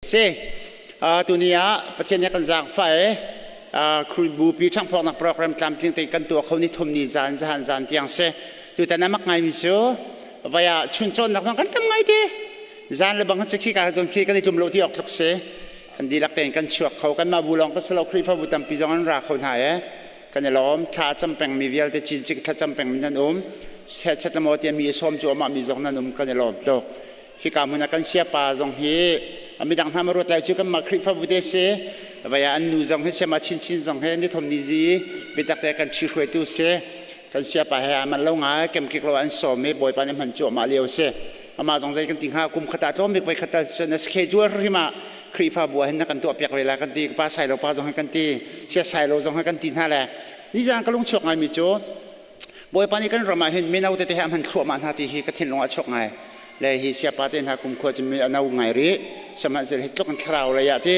Si. Tuni ah Pathian nih kan zaangfah i Bupi ṭhanghphawknak program tlamtling tein kan tuah kho ni thum ni zan zahan zan tiang si. Tutan a mak ngaimi cu vai ah chun cawnnak zong kan tam ngai te. Zan le bang cu khi ka zong khi kan i tlum lo ti awk tluk si. Kan dihlak tein kan chuak kho. Kanmah bu lawng kan si lo Khrihfabu tampi zong an ra kho hna i kan i lawm. Thla cam pengmi vialte cincik thla cam pengmi nan um. Chet le maw tiah mi i sawm cu amah mi zong nan um kan i lawm tuk. Hika hmun ah kan siapa zong hi midang hna ma ruat lai cu kanmah Khrihfabu te si vai ah an nu zong hi siama chinchin zong hi nithom ni zi biatak te kan ṭhi hruaitu si kan siapa he aman lo ngai kemkik lo an sawm i Bawipa nih hman cuahmah lio si amah zong zei kan ti hnga kum khat ah tlawm bik voi khat tal na schedule hrim ah Khrihfabu ah hin na kan tuah piak ve la kan ti pa sai lo pa zong hi kan ti sia sai lo zong hi kan ti hna le nizan ka lung chuak ngai mi cu Bawipa nih kan ram ah hin mino tete he a hman thluahmah hna ti hi ka thinlung ah chuak ngai. Le hi siapa te hna kumkhua cu mi a no ngai rih. Sihmanhsehlaw hi tluk in thlarau lei ah ti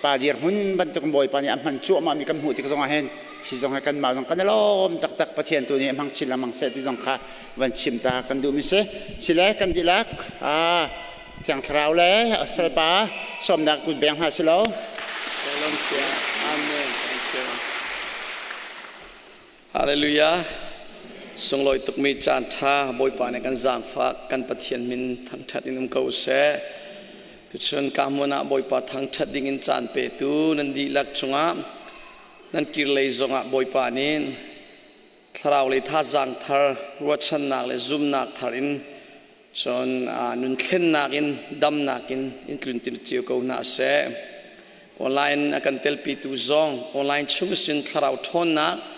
pa dirhmun bantuk Bawipa nih a hman cuahmah mi kan hmuh tik zong ah hin hi zong hi kanmah zong kan i lawm taktak Pathian tu nih hmang chin lengmang seh ti zong kha van chim ta kan duh mi si. Sile kan dihlak Thiang Thlarau le salpa sawmnak kut beng hna si lo. Amen. Thank you. Hallelujah. Sunglawi tukmi caan ṭha Bawipa nih kan zaangfah kan Pathian min thangṭhat in um ko seh. Tuchun ka hmun ah Bawipa thangṭhat ding in caan petu nan dihlak cungah nan kirlei zongah Bawipa nih thlarau lei thazaang thar ruahchannak le zumnak thar in cun nun thlennak in damnak in in tluntir cio ko hna seh. Online a kan telpitu zong online chung sin thlarau ṭhawnnak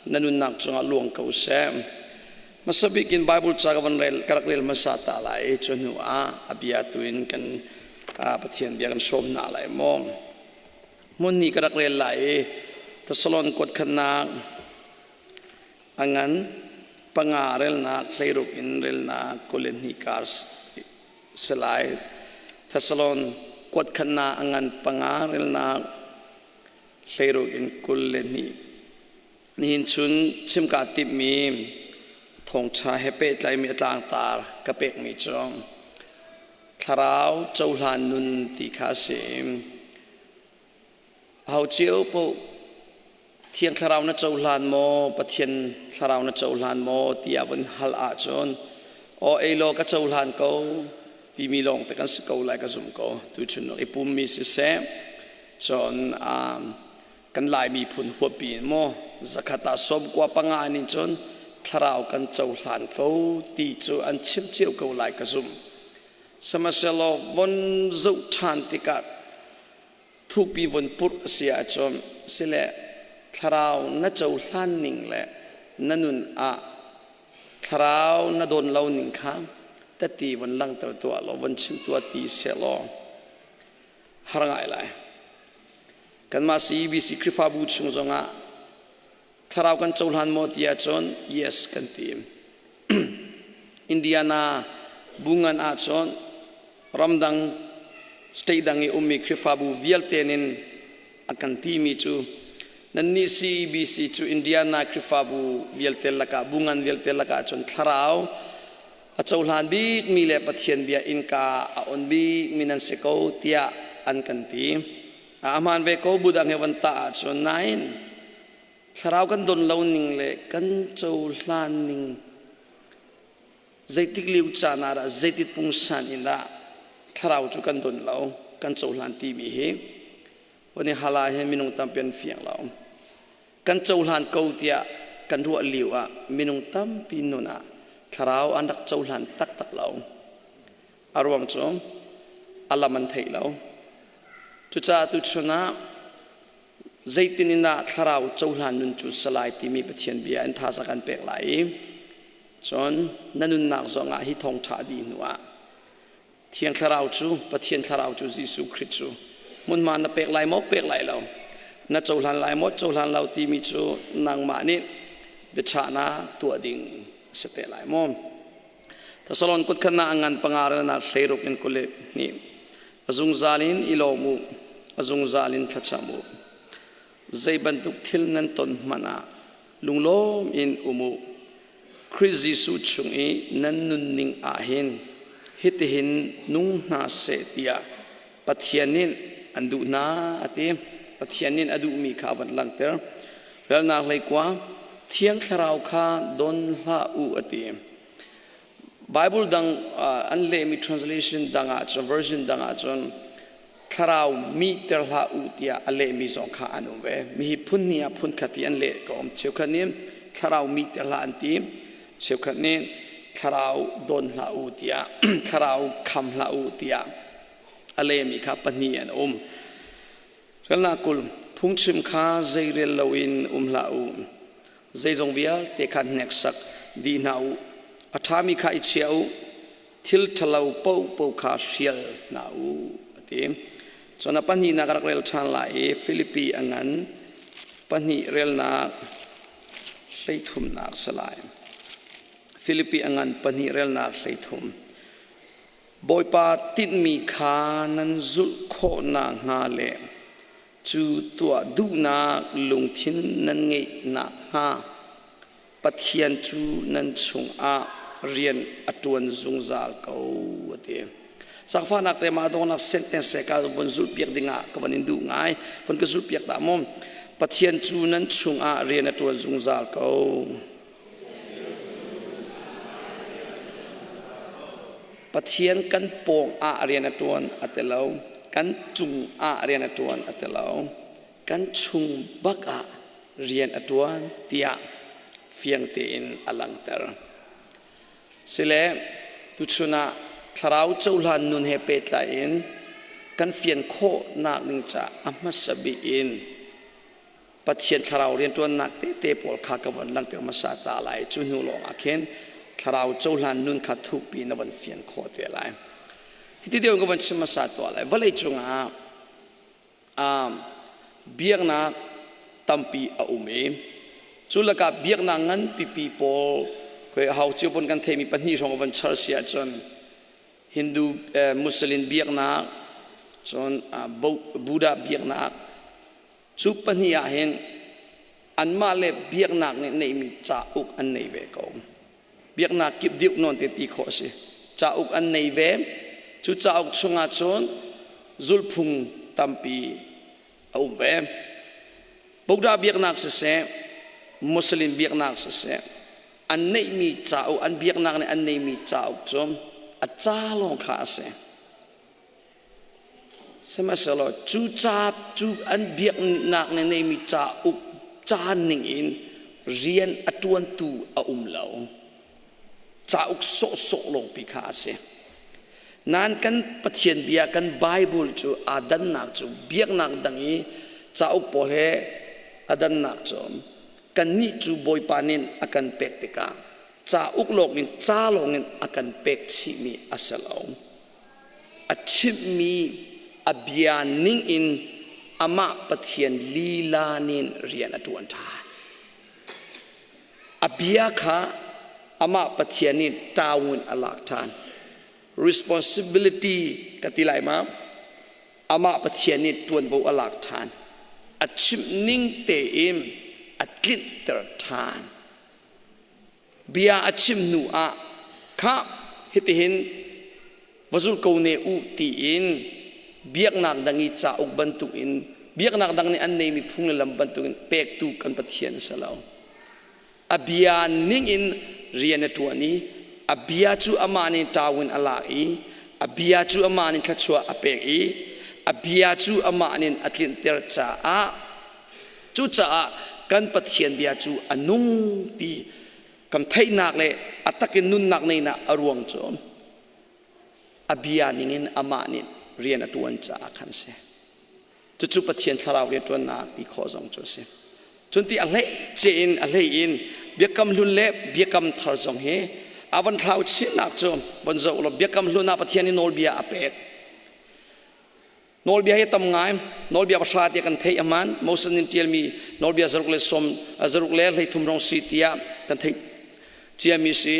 na nunnak cungah luang ko seh. Hmasa bik in Bible ca ka van rel ka rak rel hmasa ta lai cu hnu ah a bia tu in kan Pathian bia kan sawm hna lai maw. Hmun ni ka rak rel lai i Thessalon kuat khatnak A ngan panga relnak 16 in relnak 22 kar si lai. Thessalon kuatkhatnak a ngan panga relnak 16 in 22. Nihin chun chimka timhmi thawngṭha he pehtlaimi a tlangtar ka pekmi cu thlarau cohlan nun ti kha a si. Aho cio paoh Thiang Thlarau na cohlan maw, Pathian Thlarau na cohlan maw tiah vun hal ahcun aw ei law ka cohlan ko timi lawng te kan si ko lai ka zum ko. Tuchun i pummi siseh, cun kan Lai miphun huapi in maw zakhat ah 95 nih cun Thlarau kan cohlan ko ti cu an chim cio ko lai ka zumh. Sihmanhsehlaw von zoh ṭhan tikah thukpi von purh a si ahcun sile thlarau na cohlan ning le na nun ah thlarau na dawn lo ning kha tati von langhter tuah law von chim tuah ti sehlaw har ngai lai. Kanmah CEBC Khrihfabu chung zongah thlarau kan cohlan maw ti ahcun yes kan ti. Indiana bungan ahcun ramdang state dang i ummi Khrihfabu vialte nin a kan timi cu nannih CEBC cu Indiana Khrihfabu vialte lakah bungan vialte lakah cun thlarau a cohlan bikmi le Pathian bia innka a on bikmi nan si ko tiah an kan ti. A hmaan ve ko budang he van tah ahcun nain thlarau kan don lo ning le kan cohlan ning zeitik liu caan ah dah zeitit pungsan in dah thlarau cu kan don lo kan cohlan timi hi wani hala hi minung tampi an fiang lo kan cohlan ko tiah kan ruah lio ah minung tampi nun ah thlarau an rak cohlan taktak lo a ruang cu a lam an theih lo cucaah tuchun ah zeitin in dah thlarau cohlan nun cu salai timi Pathian bia in thaza kan pek lai i cun na nunnak zongah hi thawngṭha dih hnu ah Thiang Thlarau cu Pathian Thlarau cu Jesuh Khrih cu hmunhma na pek lai maw pek lai lo na cohlan lai maw cohlan lo timi cu nangmah nih biachahnak tuah ding a si te lai maw Thessalon kutkhatnak a ngan panga relnak 16 in 22 a zungzal in i lawm u a zungzal in thlacam u zei bantuk thil nan ton hmanh ah lunglawm in um u Khrih Jesuh chung i nan nunning ah hin hitihin nung hna seh tiah Pathian nih an duh hna a ti. Pathian nih a duhmi kha a van langhter. Relnak 19 Thiang Thlarau kha don hlah u a ti. Bible dang an lehmi translation dang ahcun version dang ahcun thlarau mihter hlah u tiah a lehmi zong kha an um ve. Mihi phun hnih ah phun khat i an leh ko um. Cheukhat nih thlarau mihter hlah an ti. Cheukhat nih thlarau don hlah u tiah thlarau kham hlah u tiah a lehmi kha pahnih an um. Relnak 20 phungchim kha zeirel loin um hlah u. Zeizong vialte kha hneksak dih hna u. A ṭhami kha i chia u. Thil ṭhalo paohpaoh kha hrial hna u, a ti. Cun a pahnihnak a rak rel ṭhan lai i Filipi a ngan pahnih relnak hleithumnak si lai. Filipi a ngan pahnih relnak 13. Bawipa tinhmi kha nan zulh khawh nakhnga le cu tuah duhnak lungthin nan ngeih nakhnga Pathian cu nan chungah rian a ṭuan zungzal ko a ti. Zaangfahnak te mah dawnak sentence ka von zulhpiak dingah ka van in duh ngai. Von ka zulhpiak dah maw? Pathian cu nan chungah rian a ṭuan zungzal ko. Pathian kan pawng ah rian a ṭuan a ti lo. Kan cung ah rian a ṭuan a ti lo. Kan chung bak ah rian a ṭuan tiah fiang tein a langhter. Sile tuchun ah thlarau cohlan nun he pehtlai in kan fian khawhnak ding caah a hmasa bik in Pathian thlarau rianṭuannak tete pawl kha ka von langhter hmasa ta lai. Cu hnu lawng ah khin thlarau cohlan nun kha thukpi na von fian khawh te lai. Hiti deuh in ka von chim hmasa tuah lai. Vawlei cungah biaknak tampi a um i cu lakah biaknak ngan pipi pawl khoi hau cio pon kan theimi pahnih hrawng van char si ahcun Hindu Muslim biaknak cun Buddha biaknak cu pahnih ah hin anmah le biaknak nih neihmi cauk an nei ve ko. Biaknak kip diuk nawn te ti khawh a si. Cauk an nei ve. Cu cauk chungah cun zulhphung tampi a um ve. Buddha biaknak siseh, Muslim biaknak siseh, an neihmi cauk, an biaknak nih an neihmi cauk cu a ca lawng kha a si. Sihmanhsehlaw cu ca cu an biaknak nih neihmi cauk ca ning in rian a ṭuantu a um lo. Cauk sawhsawh lawngpi kha a si. Nain kan Pathian bia kan Bible cu aa dannak cu biaknak dang i cauk pawl he a dannak cu kannih cu Bawipa nih a kan pek tikah cauk lawng in ca lawng in a kan pek chihmi a si lo. A chimhmi a bia ning in amah Pathian lila nin rian a ṭuan ṭhan. A bia kha amah Pathian nih ṭaung in a lak ṭhan. Responsibility ka ti lai ma? Amah Pathian nih ṭuanvo a lak ṭhan. A chimh ning tein a tlinhter ṭhan. Bia a chim hnu ah khah hitihin va zul ko ne u tiin biaknak dang i cauk bantukin biaknak dang nih an neimi phung le lam bantukin pektu kan Pathian a si lo. A bia ningin rian a ṭuan i a bia cu amah nih ṭau in a lak i a bia cu amah nih thluachuah a pek i a bia cu amah nih a tlinhter caah cucaah kan Pathian bia cu a nung ti kan theihnak le a takin nunnak neinak a ruang cu a bia ningin amah nih rian a ṭuan caah khan a si. Cucu Pathian thlarau rianṭuannak ti khawh zong cu a si. Cun ti a hleice in a hlei in biakam hlun le biakam thar zong hi a van thlau chinnak cu von zoh law biakam hlun ah Pathian i nawlbia a pek. Nawlbia hi tam ngai. Nawlbia pahra tiah kan theih aman. Moses nih ṭialmi nawlbia zaruk le sawm zaruk le 13 rong si tiah kan theih ciami si.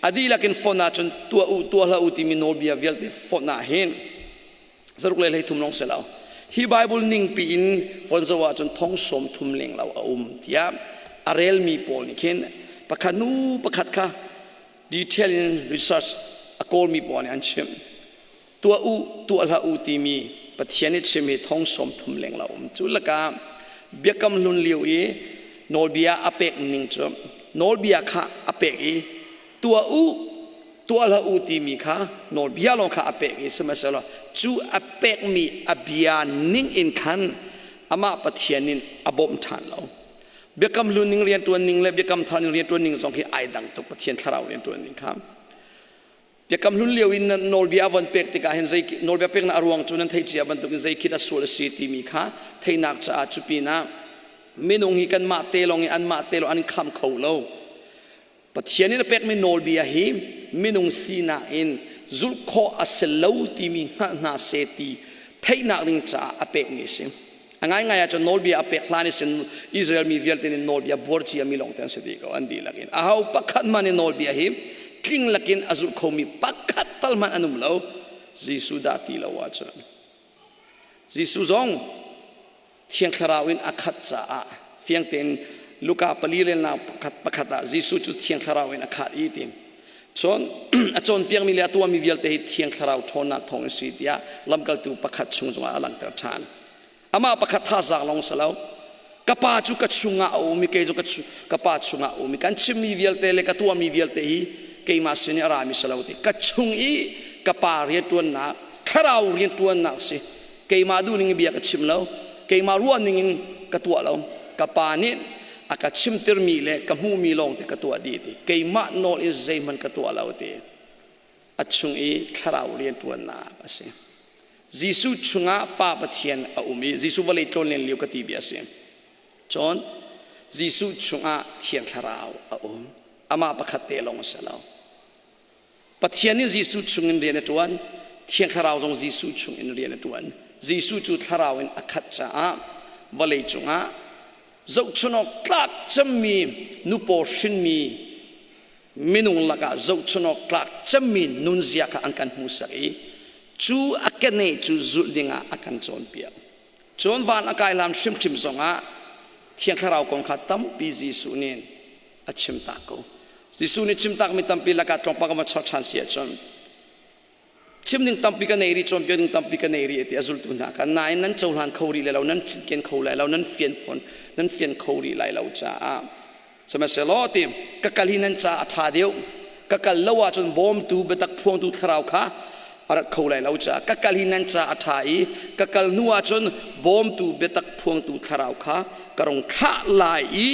A dihlak in fonh ahcun tuah u tuah hlah u timi nawlbia vialte fonh ah hin zaruk le 13 lawng si lo. Hi Bible ning piin von zoh ahcun thong 30 leng lo a um tiah a relmi pawl nih khin pakhat hnu pakhat kha detail in research a kawlmi pawl nih an chimh. Tuah u, tuah hlah u timi Pathian i chim hi thong 30 leng la um. Cu lakah biakam hlun lio i nawlbia a pek ning cu nawlbia kha a pek i tuah u tuah hlah u timi kha nawlbia lawng kha a pek i sihmanhsehlaw cu a pekmi a bia ning in khan amah Pathian in a bawmh ṭhan lo. Biakam hlun ning rianṭuan ning le biakam thar ning rianṭuan ning zong hi ai dang tuk Pathian thlarau rianṭuan ning kha. Biakam hlun lio in nawlbia a von pek tikah hin zei nawlbia peknak a ruang cu nan theih cia bantukin zei khi dah sual a si timi kha theihnak caah cu pinah minung hi kanmah te lawng i anmah te lawng an in kham kho lo. Pathian in a pekmi nawlbia hi minung sinak in zulh khawh a si lo timi hngalh hna seh ti theihnak ding caah a pekmi a si. A ngaingai ahcun nawlbia a pek hlan i sin Israel mi vialte nih nawlbia buar ciami lawng te an si dih ko an dihlak in. Aho pakhat hmanh nih nawlbia hi tling lakin a zulh khomi pakhat tal hmanh an um lo. Jesuh dah ti lo ahcun. Jesuh zong Thiang Thlarau in a khat caah fiang tein Luka pali relnak pakhat pakhat ah Jesuh cu Thiang Thlarau in a khat i ti. Cun a cawnpiakmi le a tuahmi vialte hi Thiang Thlarau ṭhawnnak thawng in si tiah lamkaltu pakhat chung zongah a langhter ṭhan. Amah pakhat thazaang lawng si lo. Ka pa cu ka chungah a um i kei cu ka pa chungah a um i kan chimmi vialte le ka tuahmi vialte hi keimah sin i a rami si lo ti. Ka chung i ka pa rianṭuannak, thlarau rianṭuannak si. Keimah duhning in bia ka chim lo. Keimah ruahning in ka tuah lo. Ka pa nih a ka chimtirmi le ka hmuhmi lawngte ka tuah dih ti. Keimah nawl in zeihmanh ka tuah lo ti. A chung i thlarau rianṭuannak a si. Jesuh chungah Pa Pathian a um i Jesuh vawlei tlawnlen lio ka ti bia a si. Cun Jesuh chungah Thiang Thlarau a um. Amah pakhat te lawng a si lo. Pathian nih Jesuh chungin rian a ṭuan. Thiang Thlarau zong Jesuh chungin rian a ṭuan. Jesuh cu Thlarau in a khat caah vawlei cungah zohchunhawk tlak cemmi nupaw hrinmi minung lakah zohchunhawk tlak cemmi nunzia kha an kan hmuhsak i cu a keneh cu zulh dingah a kan cawnpiak. Cun van a kai hlan hrimhrim zongah Thiang Thlarau kong kha tampi Jesuh nih a chimtak ko. Jesuh nih chimtakmi tampi lakah tlawmpal ka van char ṭhan si ahcun chim ding tampi ka nei rih, cawnpiak ding tampi ka nei rih ti a zultu hna kha nain nan cohlan kho rih lai lo, nan cinken kho lai lo, nan fian fawn, nan fian kho rih lai lo caah sihmanhsehlaw ti ka kal hi nan caah a ṭha deuh ka kal lo ahcun bawmtu biatak phuangtu thlarau kha a rat kho lai lo caah ka kal hi nan caah a ṭha i ka kal hnu ahcun bawmtu biatak phuangtu thlarau kha ka rung thlah lai i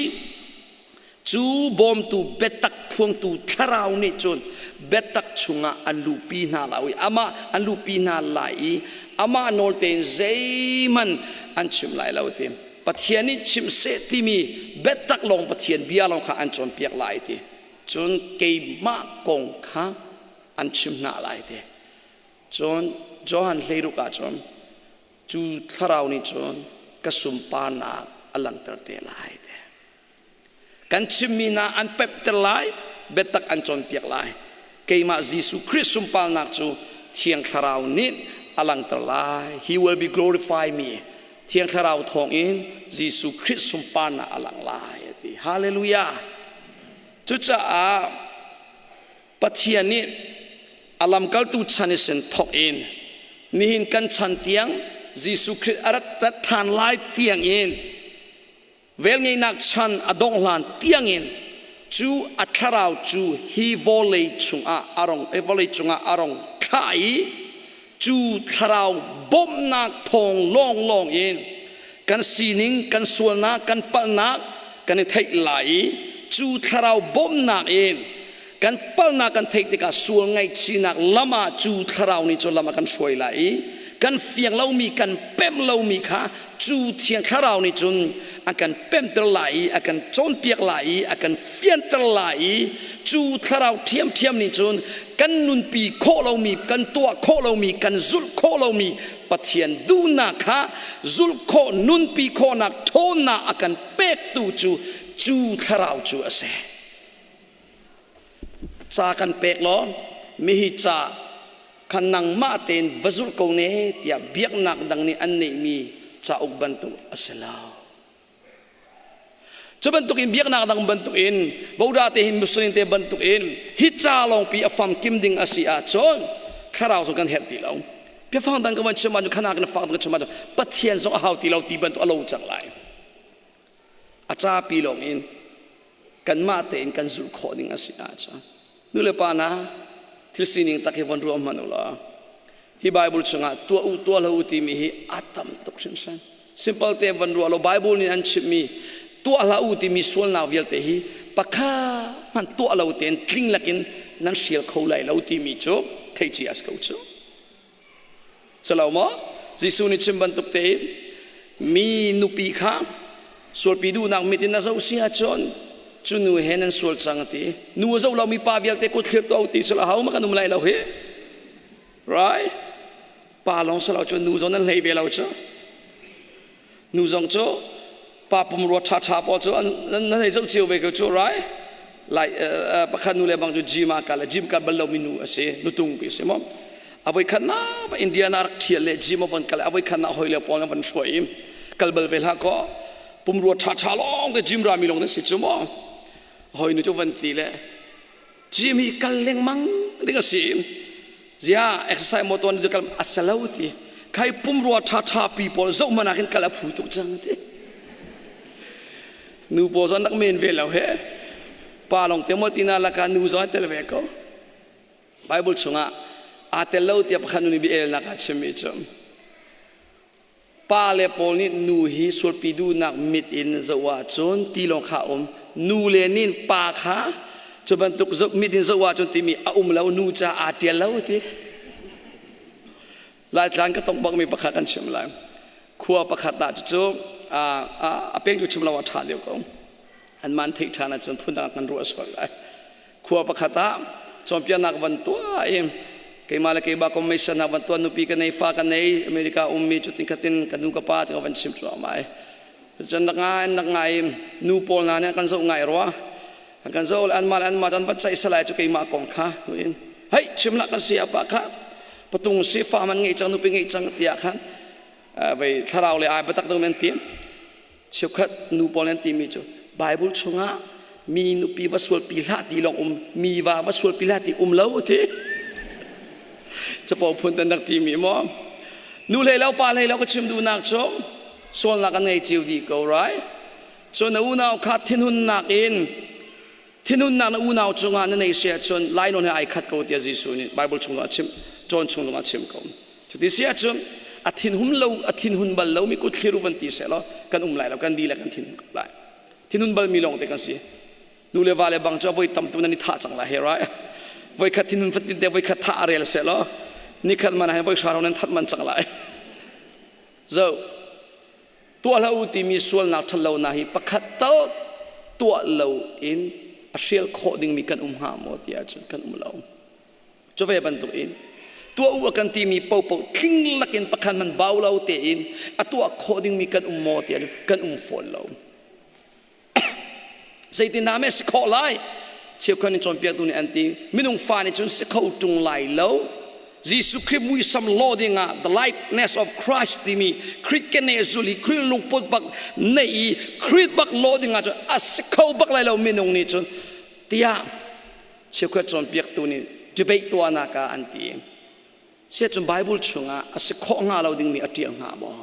Cu bawmtu biatak phuangtu thlarau nih cun biatak chungah an luhpi hna lai i amah an luhpi hna lai i amah nawl tein zeihmanh an chim lai lo ti. Pathian nih chim seh timi biatak lawng Pathian bia lawng kha an cawnpiak lai ti. Cun keimah kong kha an chim hna lai ti. Cun Johan 16 ah cun cu thlarau nih cun ka sunparnak a langhter te lai ti. Kan chimmi hna an pepter lai, biatak an cawnpiak lai. Keimah Jesuh Khrih sunparnak cu Thiang Thlarau nih a langhter lai. He will be glorify me. Thiang Thlarau thawngin Jesuh Khrih sunparnak a lang lai a ti. Hallelujah. Cucaah Pathian nih a lamkaltu chan i sin thawk in nihin kan chan tiang Jesuh Khrih a rat ṭhan lai tiang in Velngeihnak chan a dongh hlan tiangin cu a thlarau cu hi vawlei chungah a rong vawlei cungah a rong thlah i cu thlarau bawmhnak thawng lawnglawng in kan sining kan sualnak kan palhnak kan i theih lai i cu thlarau bawmhnak in kan palhnak kan theih tikah sual ngaihchihnak lam ah cu thlarau nih cu lam a kan hruai lai i kan fiang lomi kan pemh lomi kha cu thiang thlarau nih cun a kan pemhter lai i a kan cawnpiak lai i a kan fianter lai i cu thlarau ṭhiamṭhiam nih cun kan nunpi khawh lomi kan tuah khawh lomi kan zulh khawh lomi Pathian duhnak kha zulh khawh nunpi khawhnak ṭhawnnak a kan pektu cu cu thlarau cu a si. Ca kan pek law mihi ca kha nangmah tein va zulh ko ne tiah biaknak dang nih an neihmi cauk bantuk a si lo. Cu bantukin biaknak dang bantukin Buddha te hi Muslim te bantukin hi ca lawngpi a famkim ding a si ahcun thlarau cu kan herh ti lo. Biafang dang ka van chim ahcun khana kan fak ka chim ahcun Pathian zong a hau ti lo ti bantuk a lo cang lai. A capi lawng in kanmah tein kan zulh khawh ding a si ahcun nu le pa na thil sining tak hi von ruah hmanh u law hi Bible chungah tuah u tuah lo u timi hi a tam tuk hringhran. Simple te van ruah lo Bible nih an chimmi tuah hlah u timi sualnak vialte hi pakhat hmanh tuah lo tein tling lakin nan hrial kho lai lo timi cu thei cia a si ko cu. Salo maw? Jesuh nih chim bantuk tein mi nupi kha sualpi duhnak mit in a zoh si ahcun cu nu he nan sual cang a ti. Nu a zoh lomi pa vialte kut thlir tuah u ti cu ho ma kan um lai lo hi. Right? Pa lawng si lo cu nu zong nan hlei ve lo cu. Nu zong cu pa pumrua ṭhaṭha pawl cu nan hei zoh cio ve ko cu right? Lai pakhat nu le bang cu gym ah kal gym kal bal lomi nu a si nutung pi si maw a voi khat na Indiana rak ṭhial le gym a von kal a voi khat na hoi le pawl na van hruai i kal bal ve hlah kaw pumrua ṭhaṭha lawng te gym rami lawng nan si cu maw hoi nu cu van ti le Gym hi kal lengmang ding a si. Zia exercise motor ni kal a salo ti. Khai pumrua tha tha pi pawl zoh mana khin kal a phu tuk cang ti. Nu pawl zong nak men ve lo he. Pa long te mo tina laka nu zong tel ve ko. Bible chungah aa tel lo tiah pakhat nu nih bia elnak a chimmi cu Pa le pawl nih nu hi sualpi duhnak mit in zoh ahcun ti lawng kha a um. Nu le nih pa kha cu bantuk mit in zoh ahcun timi a um lo, nu ca aa ṭial lo ti. Laitlang ka tong bakmi pakhat kan chim lai. Khua pakhat ah cucu a peng cu chim lo a ṭha deuh ko. An man theih ṭhan ahcun phundang kan ruah sual lai. Khua pakhat ah cawnpiaknak van tuah i keimah le keimah commission van tuah nupi ka nei fa ka nei America ummi cu tin khatin ka nu ka pa ka van chim cuahmah i cun nak ngai nak ngai nu pawl hna nih kan zoh ngai rua an kan zoh le anmah le anmah an van ceih salai cu keimah kong kha nu in hei chim lah kan si apa kha patung si fa man ngei cang nupi ngei cang tiah khan vei thlarau le ai batak dong men ti Cheukhat nu pawl an timi cu Bible chungah mi nupi va sualpi hlah ti lawng um mi va va sualpi hlah ti um lo ti capo phun tan rak timi maw nu hlei lo pa hlei lo ka chim duhnak cu sualnak an ngei cio dih ko rai cun na unau kha thinhunnak in thinhunnak na unau cungah na nei si ahcun lainawn he ai khat ko tiah Jesuh nih Bible chung a chim John chung zong a chim ko cuti si ahcun a thinhun lo a thinhun bal lomi kut thlir u van ti seh law kan um lai lo kan di le kan thin ko lai thinhun bal mi lawng te kan si nu le va le bang cu a voi tam tu nan i thah cang lai he right voi khat thinhun fatin te voi khat thah a rel seh law nikhat man ah voi hra nan that man cang lai zo tuah hlah u timi sualnak ṭhatlonak hi pakhat tal tuah lo in a hrial khawh dingmi kan um hnga maw ti ahcun kan um lo. Cu ve bantuk in tuah u a kan timi paohpaoh tling lakin pakhat man bau lo tein a tuah khawh dingmi kan um maw ti ahcun kan um fawn lo. Zeitindah meh si khawh lai? Cheukhat nih cawnpiaktu nih an ti, minung fa nih cun si kho ṭung lai lo. Jesuh Khrih muisam lawh dingah the likeness of Christ timi Khrih keneh zul i Khrih lungput bak neih i Khrih bak lawh dingah cun a si kho bak lai lo minung nih cun tiah cheukhat cawnpiaktu nih debate tuahnak ah an ti. Siahcun Bible chungah a si khawh hnga lo dingmi a ṭial hnga maw?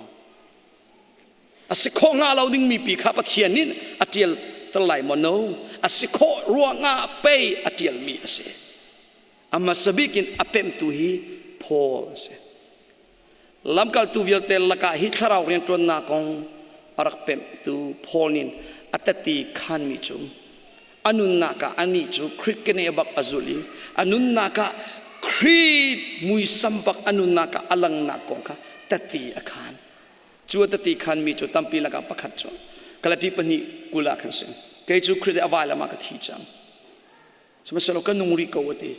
A si khawh hnga lo dingmi pi kha Pathian nih a ṭial ter lai maw? No. A si khawh ruangah pei a ṭialmi a si. A hmasa bik in a pemhtu hi Paul a si. Lamkaltu vialte lakah hi thlarau rianṭuannak kong a rak pemhtu Paul nih a tati khanmi cu a nunnak ah anih cu Khrih keneh bak a zulh i a nunnak ah Khrih muisam bak a nunnak ah a langnak kong kha tati a khan. Cu a tati khanmi cu tampi lakah pakhat cu Galati 2:20 ah khan si. Kei cu Khrih a vailam ah ka thi cang. Sihmanhsehlaw ka nung rih ko a ti.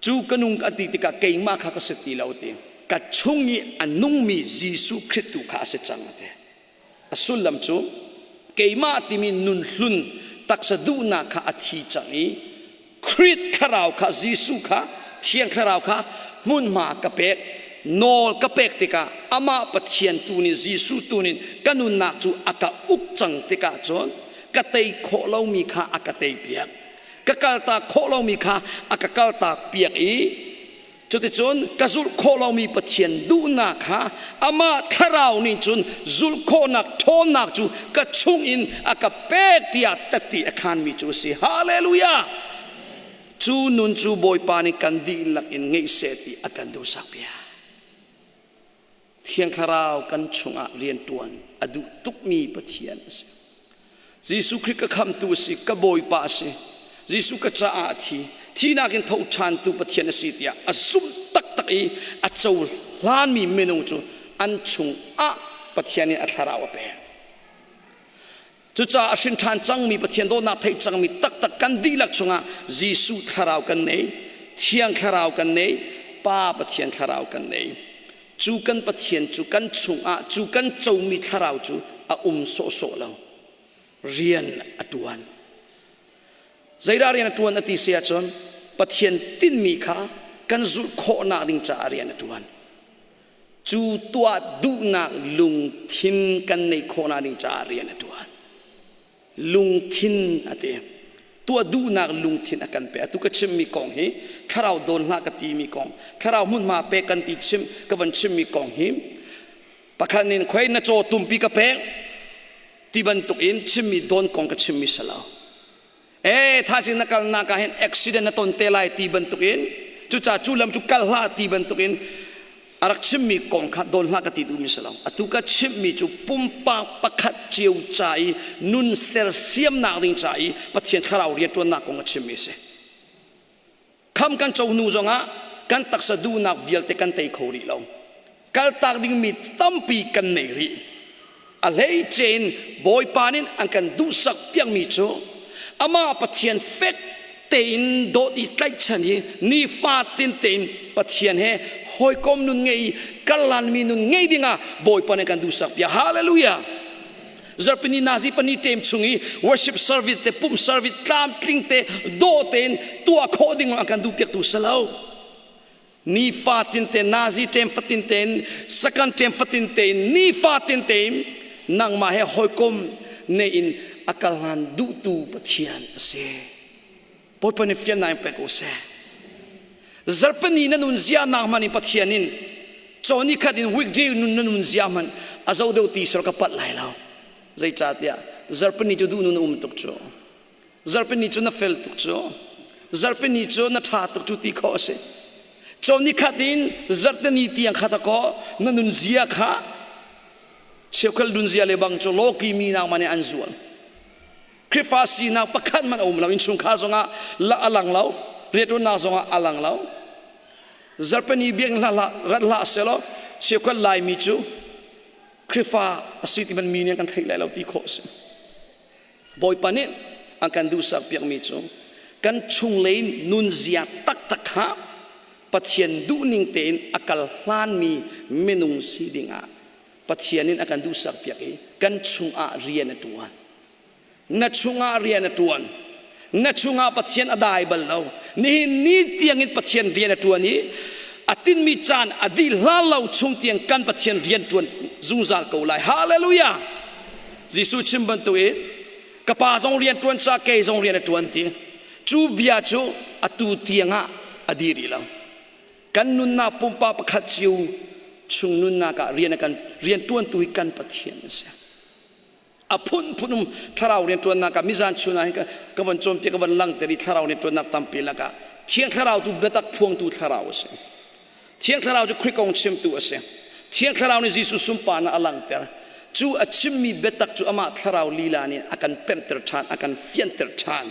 Cu ka nung a ti tikah keimah kha ka si ti lo a ti. Ka chung i a nungmi Jesuh Khrih tu kha a si cang a ti. A sullam cu keimah timi nun hlun taksa duhnak kha a thi cang i Khrih thlarau kha Jesuh kha Thiang Thlarau kha hmunhma ka pek nawl ka pek tikah amah Pathian tu nih Jesuh tu nih ka nunnak cu a ka uk cang tikah cun ka tei khawh lomi kha a ka tei piak ka kaltak khawh lomi kha a ka kaltak piak i Cuticun ka zulh khawh lomi Pathian duhnak kha amah thlarau nih cun zulh khawhnak ṭhawnnak cu ka chungin a ka pek tiah tatti a khaanmi cu a si. Hallelujah! Cu nun cu Bawipa nih kan dihlak in ngeih seh ti a kan duhsakpiak. Thiang Thlarau kan chungah rianṭuan a duh tukmi Pathian a si. Jesuh Khrih ka khamtu a si, ka Bawipa a si. Jesuh ka caah a thi. Thihnak in tho ṭhantu Pathian a si tiah a zumh taktak i a cohlanmi minung cu an chungah Pathian nih a thlarau a pek. Cucaah a hrin ṭhan cangmi Pathian dawtnak theih cangmi taktak kan dihlak chungah Jesuh thlarau kan nei, Thiang Thlarau kan nei, Pa Pathian thlarau kan nei. Cu kan Pathian cu kan chungah cu kan comi thlarau cu a um sawhsawh lo. Rian a ṭuan. Zeidah rian a ṭuan a ti si ahcun Pathian tinhmi kha kan zulh khawhnak ding caah rian a ṭuan. Cu tuah duhnak lungthin kan neih khawhnak ding caah rian a ṭuan. Lungthin a ti. Tuah duhnak lungthin a kan pe. Atu ka chimmi kong hi thlarau dawn hlah ka timi kong, thlarau hmunhma pek kan ti chim ka van chimmi kong hi pakhat nin khoi na caw tumpi ka pek ti bantuk in chimmi dawn kong ka chimmi si lo. E thaizing na kalnak ah hin accident na ton te lai ti bantukin cucaah cu lam cu kal hlah ti bantukin a rak chimmi kong kha dawn hlah ka ti duhmi si lo. Atu ka chimmi cu pumpak pakhat cio ca i nun sersiamnak ding ca i Pathian thlarau rianṭuannak kong a chimmi a si. Kham kan co hnu zongah kan taksa duhnak vialte kan tei kho rih lo. Kaltak dingmi tampi kan nei rih. A hleice in Bawipa nih an kan duhsak piakmi cu amah Pathian fek tein dawt i tlaihchan hi nifatin tein Pathian he hawikom nun ngei i karlanmi nun ngei dingah Bawipa nih kan duhsak piak. Hallelujah! Zarhpini nazi pani ṭem chung i worship service te pumh service tlamtling te dawh tein tuah khawh ding an kan duhpiaktu si lo. Nifatin te nazi ṭem fatin tein second ṭem fatin tein nifatin tein nangmah he hawikom nei in a kal hlan duhtu Pathian a si. Bawipa nih fiannak in pek u seh. Zarhpini na nun zia nak hmanh in Pathian in cawni khat in weekday nun na nun zia hmanh a zo deuh ti sor ka palh lai lo. Zeicahtiah zarhpini cu duh nun a um tuk cu. Zarhpini cu na fel tuk cu. Zarhpini cu na ṭha tuk cu ti khawh a si. Cawni khat in zarhteni tiang khat a kaw na nun zia kha cheukhat nun zia le bang cu lawki mi nak man in an zual. Khrihfa sinak pakhat hmanh a um lo. Innchungkhar zongah a lang lo. Rianṭuannak zongah a lang lo. Zarhpini biakinn hlah hlah rat hlah selaw cheukhat Laimi cu Khrihfa a si ti hmanh mi nih an kan theih lai lo ti khawh a si. Bawipa nih an kan duhsak piakmi cu kan chunglei nunzia taktak kha Pathian duhning tein a kal hlanmi minung si dingah Pathian in a kan duhsak piak i kan chungah rian a ṭuan. Na chungah rian a ṭuan. Na chungah Pathian a dai bal lo. Nihin ni tiangin Pathian rian a ṭuan i a tinmi caan a dih hlan lo chung tiang kan Pathian rian ṭuan zungzal ko lai. Hallelujah! Jesuh chim bantukin ka pa zong rian ṭuan ca kei zong rian a ṭuan ti. Cu bia cu atu tiangah a dih rih lo. Kan nunnak pumpak pakhat cio chung nunnak ah rian a kan rian ṭuantu hi kan Pathian a si. A phunphun um thlarau rian ṭuannak ah mizan chun ah hin ka von cawnpiak ka von langhter i thlarau rian ṭuannak tampi lakah Thiang Thlarau tu biatak phuangtu thlarau a si. Thiang Thlarau cu Khrih kong chimtu a si. Thiang Thlarau nih Jesuh sunparnak a langhter. Cu a chimmi biatak cu amah thlarau lila nih a kan pemhter ṭhan, a kan fianter ṭhan.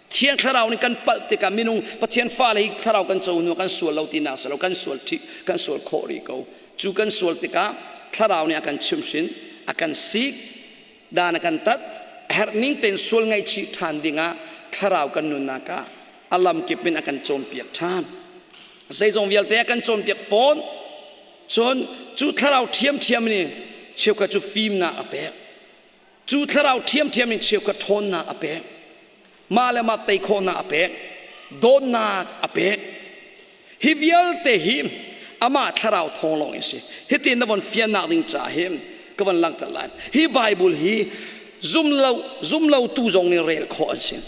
Thiang Thlarau nih kan palh tikah minung Pathian fale hi thlarau kan co hnu kan sual lo tinak si lo kan sual ṭhi kan sual khawh rih ko. Cu kan sual tikah thlarau nih a kan chimhrin, a kan sik, dan a kan tat, a herh ning tein sual ngaihchih ṭhan dingah thlarau kan nunnak ah a lamkip in a kan cawnpiak ṭhan. Zeizong vialte a kan cawnpiak fawn. Cun cu thlarau ṭhiamṭhiam nih cheukhat cu fimnak a pek. Cu thlarau ṭhiamṭhiam in cheukhat ṭhawnnak a pek. Mah le mah tei khawhnak a pek. Dawtnak a pek. Hi vialte hi amah thlarau thawng lawng in si. Hitin na von fiannak ding ca hi ka von langhter lai. Hi Bible hi zumlo zumlotu zong nih rel khawh an si.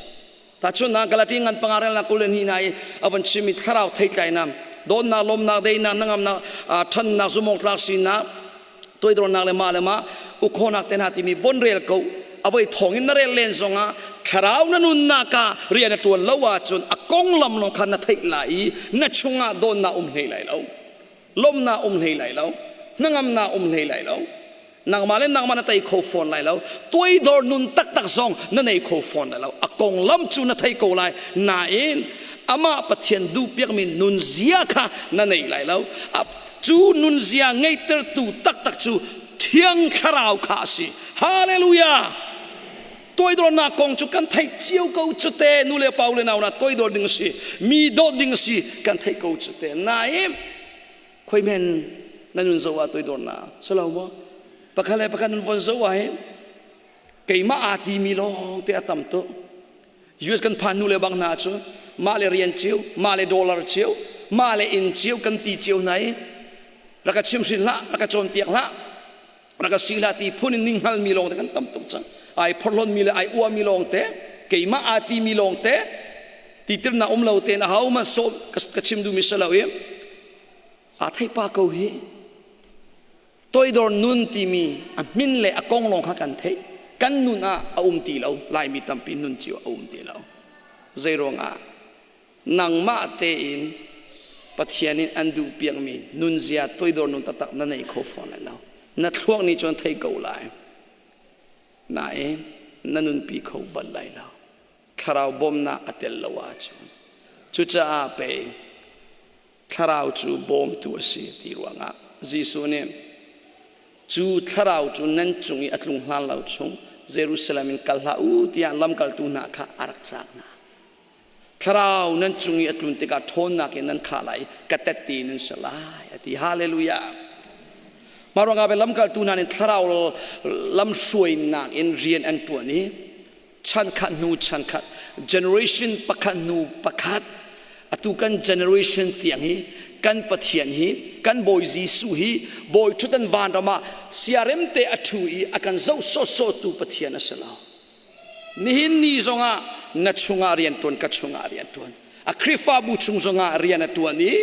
Tahchunhnak Galati ngan panga relnak 22 hna i a von chimmi thlarau theitlai nam. Dawtnak, lawmnak, deinak, hnangamnak, ṭhannak, zumhawktlak sinak, toidornak le mah le mah ukhonak te hna timi von rel ko. Avoi thong in na rel len zongah thlarau na nunnak ah rian a ṭuan lo ahcun a konglam lawng kha na theih lai i na chungah dawtnak um hlei lai lo, lawmnak um hlei lai lo, hnangamnak um hlei lai lo, nangmah le nangmah na tei kho fawn lai lo, toidor nun taktak zong na nei kho fawn lai lo. A konglam cu na thei ko lai nain amah Pathian duhpiakmi nunzia kha na nei lai lo. Cu nunzia ngeihtertu taktak cu Thiang Thlarau kha a si. Hallelujah! Toidornak kong cu kan theih cio ko cu te. Nu le pa, u le nau na, toidor ding a si, mi dawt ding a si, kan theih ko cu te. Nain khoi men na nun zo ah toidornak salo maw? Pakhat le pakhat nun von zo ah hin keimah aa timi lawng te a tam tuk. US kan phan hnu le bang hna cu mah le rian cio, mah le dollar cio, mah le inn cio kan ti cio hna i rak ka chimhrin hlah, rak ka cawnpiak hlah, rak ka si hlah ti phun in ning hngalmi lawng te kan tam tuk cang. Ai phorhlonmi le ai uami lawng te, keimah aa timi lawng te, titirnak um lo tein ahohmanh sawm ka chim duhmi si lo i aa theih pa ko hi. Toidor nun timi a hmin le a kong lawng kha kan theih. Kan nun ah a um ti lo. Laimi tampi nun cio a um ti lo. Zeiruangah? Nangmah tein Pathian in an duhpiakmi nunzia toidor nun taktak na nei kho fawn lai lo. Na thluak nih cun thei ko lai. Nain na nunpi kho bal lai lo. Thlarau bawmnak a tel lo ahcun. Cucaah pei Thlarau cu bawmtu a si ti ruangah Jesuh nih cu thlarau cu nan cung i a tlung hlan lo chung Jerusalem in kal hlah u tiah lamkaltu hna kha a rak caak hna. Thlarau nan cung i a tlun tikah ṭhawnnak in nan khah lai i ka tette nan si lai a ti. Hallelujah. Mah ruangah lamkaltu hna nih thlarau lamhruainak in rian an ṭuan i chan khat hnu chan khat, generation pakhat hnu pakhat, atu kan generation tiang hi kan Pathian hi, kan Bawi Jesuh hi Bawi ṭhutdan vanram ah siarem te a ṭhu i a kan zoh sawhsawhtu Pathian a si lo. Nihin ni zongah na chungah rian ṭuan, ka chungah rian ṭuan, a Khrihfabu chung zongah rian a ṭuan i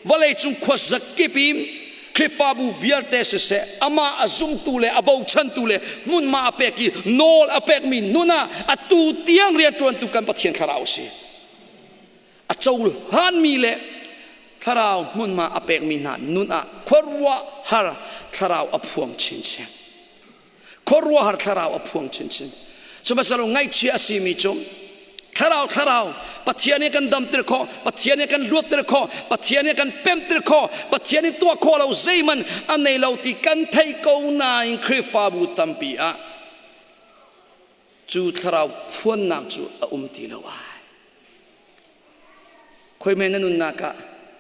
vawleicung khuazakip in Khrihfabu vialte siseh, amah a zumtu le a bochantu le hmunhma a pek i nawl a pekmi nun ah atu tiang rianṭuantu kan Pathian Thlarau a si. A cohlanmi le Thlarau hmunhma a pekmi hna nun ah khuaruahhar Thlarau a phuang chinchin. Khuaruahhar thlarau a phuang chinchin. Sihmanhsehlaw ngaihchia a simi cu thlarau thlarau Pathian nih kan damter khawh, Pathian nih kan luatter khawh, Pathian nih kan pemter khawh, Pathian nih tuah khawh lo zeihmanh a nei lo ti kan theih ko nain Khrihfabu tampi ah cu thlarau phuannak cu a um ti lo ai. Khoime na nunnak ah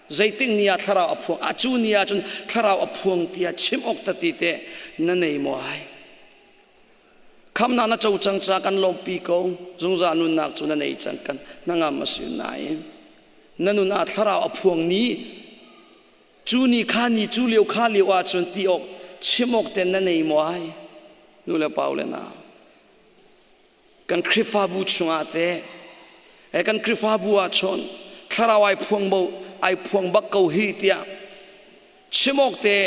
zeitik ni ah thlarau a phuang a cu ni ah cun thlarau a phuang tiah chim awk ta ti te na nei maw ai? Khamnak na co cang ca kan lawmpi ko. Zungzal nunnak cu na nei cang, kan hnangam a si nain na nun ah thlarau a phuang ni cu ni kha ni cu lio kha lio ah cun ti awk chim awk te na nei maw ai? Nu le pa le nau, kan Khrihfabu chungah teh kan Khrihfabu ah chun thlarau ai phuang bo ai phuang bak ko hi tiah chim awk te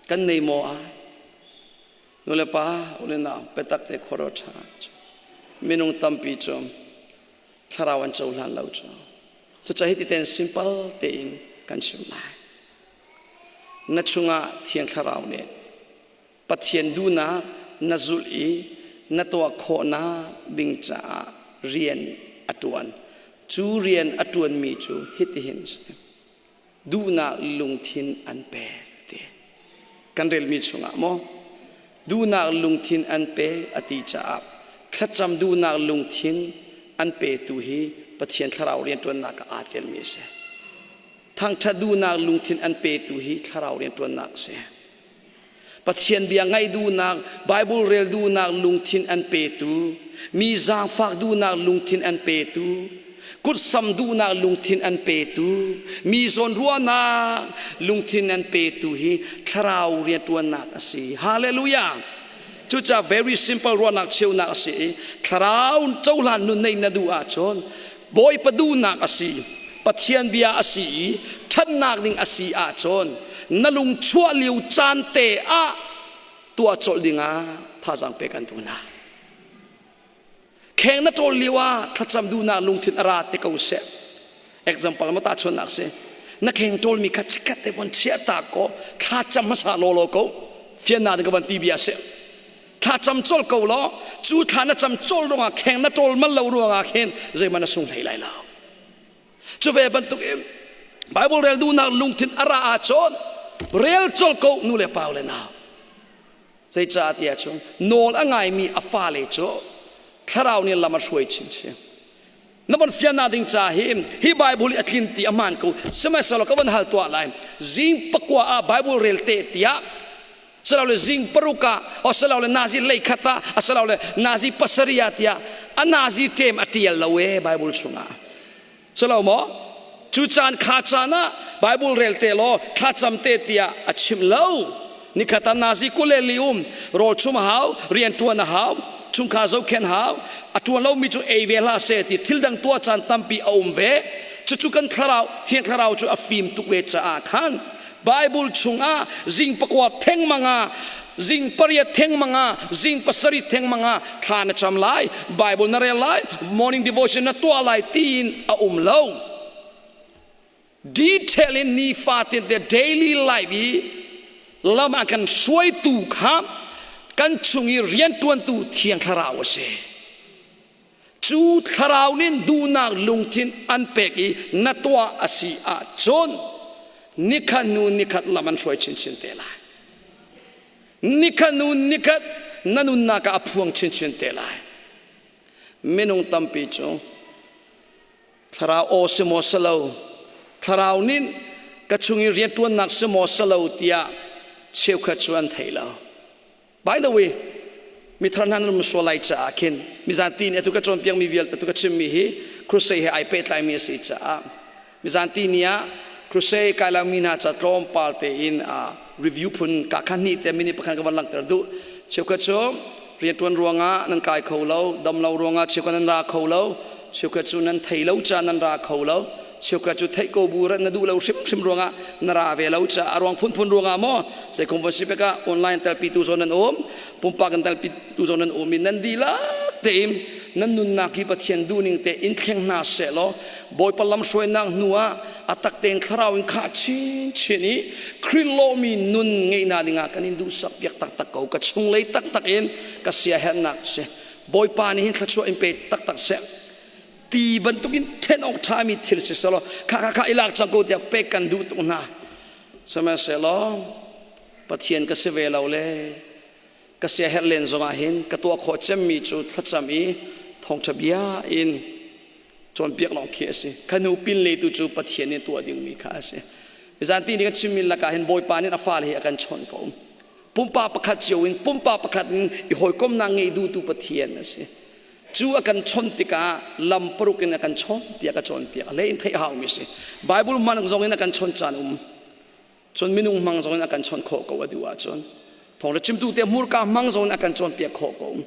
kan nei maw ai? Nu le pa, u le nau, biatak te khuaro ṭha minung tampi cu thlarau an cohlan lo cu. Cucaah hiti ten simple tein kan chim lai. Na chungah Thiang Thlarau nih Pathian duhnak na zulh i na tuah khawhnak ding caah rian a ṭuan. Cu rian a ṭuanmi cu hitihin a si. Duhnak lungthin an pek a ti. Kan relmi chungah maw duhnak lungthin an pe a ti caah thlacam duhnak lungthin an petu hi Pathian thlarau rianṭuannak ah aa telmi a si. Thangṭhat duhnak lungthin an petu hi thlarau rianṭuannak a si. Pathian bia ngaih duhnak, Bible rel duhnak lungthin an petu, mi zaangfak duhnak lungthin an petu, kutsam duhnak lungthin an petu, mi zawnruahnak lungthin an petu hi thlarau rianṭuannak a si. Hallelujah! Cucaah very simple ruahnak cheunak a si i thlarau cohlan nun neih na duh ahcun Bawipa duhnak a si. Pathian bia a si i ṭhatnak ding a si ahcun na lung chuah lio caan te ah tuah colh dingah thazaang pek an duh hna. Kheng na ṭawl lio ah thlacam duhnak lungthin a ra te ko seh. Example ma tahchunhnak si. Na kheng ṭawlmi kha chikkhat te von chiah ta ko thlacam hmasa law law ko. Fiannak ding ka van ti bia si. Thla cam colh ko law cu thla na cam colh ruangah kheng na ṭawl mal lo ruangah khin zeihmanh na sung hlei lai lo. Cu ve bantuk in Bible rel duhnak lungthin a ra ahcun rel colh ko nu le pa le nau. Zeicah tiah cun nawl a ngaimi a fale cu thlarau nih lam a hruai chinchin. Na von fiannak ding ca hi hi Bible hi a tlin ti a hmaan ko. Sihmanhsehlaw ka von hal tuah lai. Zing pakua ah Bible rel te tiah silole zing paruk ah asilole nazi leikhat ah asilole nazi pasarih ah tiah a nazi ṭem a ṭial lo e Bible chungah. Silo maw? Cu caan kha caan ah Bible rel te law thlacam te tiah a chim lo. Nikhat ah nazi kule li um rawl chum a hau, rian ṭuan a hau, chungkhar zohkhenh hau, a ṭuan lomi cu ei ve hlah seh ti thil dang tuah caan tampi a um ve. Cucu kan thlarau, Thiang Thlarau cu a fim tuk ve caah khan Bible chungah zing pakua thengmang ah zing pariat thengmang ah zing pasarih thengmang ah thla na cam lai Bible na rel lai morning devotion na tuah lai tiin a um lo detail in nifatin te daily life i lam ah kan hruaitu kha kan chung i riantuantu thiang thlarau a si Cu thlarau nih duhnak lungthin an pek i na tuah a si ahcun nikhat hnu nikhat lam an hruai chinchin te lai. Nikhat hnu nikhat na nunnak ah a phuang chinchin te lai. Minung tampi cu thlarau aw si maw si lo, thlarau nih ka chung i rianṭuannak si maw si lo tiah cheukhat cu an thei lo. By the way, mithar hna nan um sual lai caah khin mizanti nih atu ka cawnpiakmi vialte atu ka chimmi hi crusade he ai pehtlaimi a si caah mizanti ni ah crusade kai lomi hna ca tlawmpal tein review phun ka khan hnih te minute pakhat ka van langhter duh. Cheukhat cu rianṭuan ruangah nan kai kho lo, dam lo ruangah cheukhat nan ra kho lo, cheukhat cu nan thei lo caah nan ra kho lo. Cheukhat cu theih ko bu na duh lo hrimhrim ruangah na ra ve lo caah a ruang phunphun ruangah maw zeikhom va si pekah online telpitu zawn nan um pumpak in telpitu zawn nan um i nan dihlak tein nan nunnak hi Pathian duhning te in thleng hna seh law Bawipa lamhruainak hnu ah a tak tein thlarau in khah chinchin i Khrih lawhmi nun ngeihnak dingah kan in duhsak piak taktak ko ka chunglei taktak in ka siaherhnak si Bawipa nih hin thluachuah in pe taktak seh ti bantukin ṭhen awk ṭhami thil si selaw kha kha kha i lak cang ko tiah pek kan duh tuk hna. Sihmanhsehlaw Pathian ka si ve lo le ka siaherh len zongah hin ka tuah khawh cemmi cu thlacam i thawngṭha bia in cawnpiak lawng khi a si. Kha hnu pinlei tu cu Pathian nih tuah dingmi kha a si. Zanti nih kan chimmi lakah hin Bawipa nih a fale hi a kan chawnh ko. Pumpak pakhat cio in pumpak pakhat in i hawikomnak ngei duhtu Pathian a si. Cu a kan chawnh tikah lam paruk in a kan chawnh tiah ka cawnpiak. A hlei in theih a haumi si. Bible hmang zong in a kan chawnh caan um. Cun minung hmang zong in a kan chawnh khawh ko a duh ahcun. Thawngṭha chimtu te hmurka hmang zong in a kan cawnpiak khawh ko.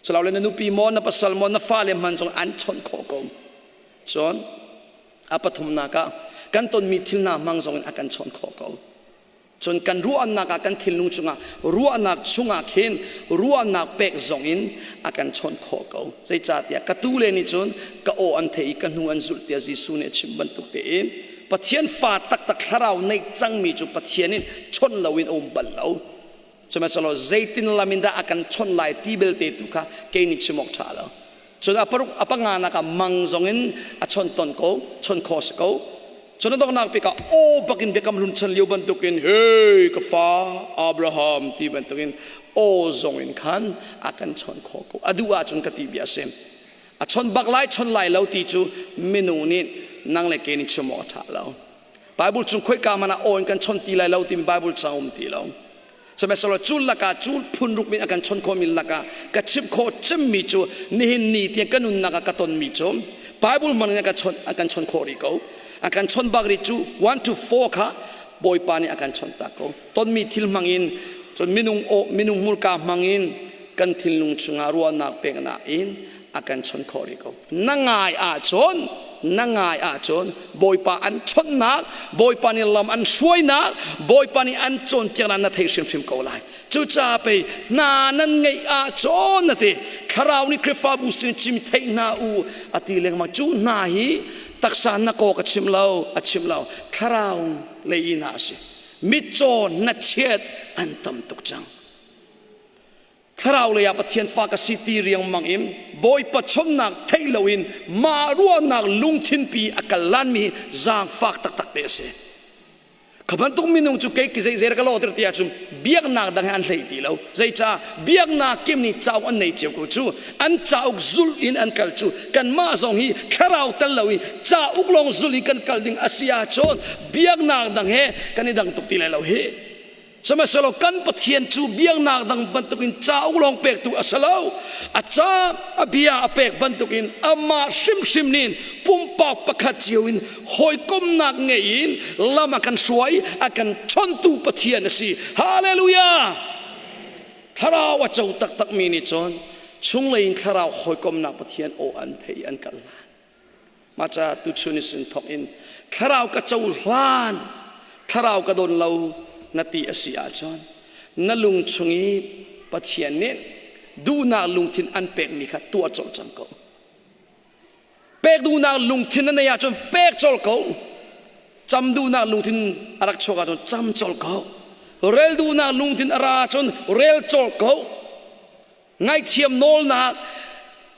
Salole na nupi maw, na pasal maw, na fale hman zong an chawnh khawh ko. Cun a pathumnak ah kan tonmi thil hna hmang zong in a kan chawnh khawh ko. Cun kan ruahnak ah kan thinlung chungah ruahnak chungah khin ruahnak pek zong in a kan chawnh khawh ko. Zeicahtiah ka tule nih cun ka aw an theih i ka hnu an zulh tiah Jesuh nih a chim bantuk tein Pathian fa taktak thlarau neih cangmi cu Pathian in chawnh loin a um bal lo. Sihmanhsehlaw zeitin lam in dah a kan chawnh lai ti belte tu kha kei nih chim awk ṭha lo. Cun a paruk a panganak ah mang zong in a chawnh ton ko, chawnh khawh si ko. Cun a donghnak bik ah aw bakin biakam hlun chan lio bantukin hey ka fa Abraham ti bantukin aw zong in khan a kan chawnh khawh ko. A duh ahcun ka ti bia a si. A chawnh bak lai chawnh lai lo ti cu minung nih nang le ke nih chim awk a ṭha lo. Bible chung khoika hmanh ah aw in kan chawnh ti lai lo timi Bible ca um ti lo. Sihmanhsehlaw cu lakah cu phun ruk min a kan chawnh khawhmi lakah ka chimh khawh cemmi cu nihin ni tiang ka nunnak ah ka tonmi cu Bible hmang in a kan chawnh a kan chawnh khawh rih ko. A kan chawnh bak rih cu 1 to 4 kha Bawipa nih a kan chawnh tak ko. Tonmi thil hmang in cun minung aw minung hmurka hmang in kan thinlung chungah ruahnak peknak in a kan chawnh khawh rih ko. Na ngai ahcun. Na ngai ahcun Bawipa an chawnhnak, Bawipa nih lam an hruainak, Bawipa nih an cawnpiaknak na thei hrimhrim ko lai. Cucaah pei hna nan ngeih ahcun na ti. Thlarau nih Khrihfabu sin chim theih hna u a ti lengmang. Cu hna hi taksa na kaw ka chim lo, a chim lo. Thlarau lei in a si. Mitcaw hnachiat an tam tuk cang. Thlarau lei ah Pathian fa ka si ti riangmang in Bawipa chonnak theih loin mah ruahnak lungthin pi a kal lanmi zaangfak taktak te a si. Kha bantuk minung cu kei zei zei ka lawter ti ahcun biaknak dang he an hlei ti lo. Zeicah biaknak kim nih cauk an nei cio ko cu an cauk zulh in an kal cu kanmah zong hi thlarau tel lo i cauk lawng zulh in kan kal ding a si ahcun biaknak dang he kan i dang tuk ti lai lo hi. Sihmanhsehlaw kan Pathian cu biaknak dang bantukin cauk lawng pektu a si lo. A ca a bia a pek bantukin amah hrimhrim nih pumpak pakhat cio in hawikomnak ngei in lam a kan hruai, a kan chontu Pathian a si. Hallelujah! Thlarau a co taktakmi nih cun chunglei in thlarau hawikomnak Pathian aw an thei an kal hlan. Mah caah tuchun i sin thawk in thlarau ka cohlan, thlarau ka don lo na ti a si ahcun na lung chung i Pathian nih duhnak lungthin an pekmi kha tuah colh cang ko. Pek duhnak lungthin na neih ahcun pek colh ko. Cam duhnak lungthin a rak chuak ahcun cam colh ko. Rel duhnak lungthin a ra ahcun rel colh ko. Ngaihthiam nawlnak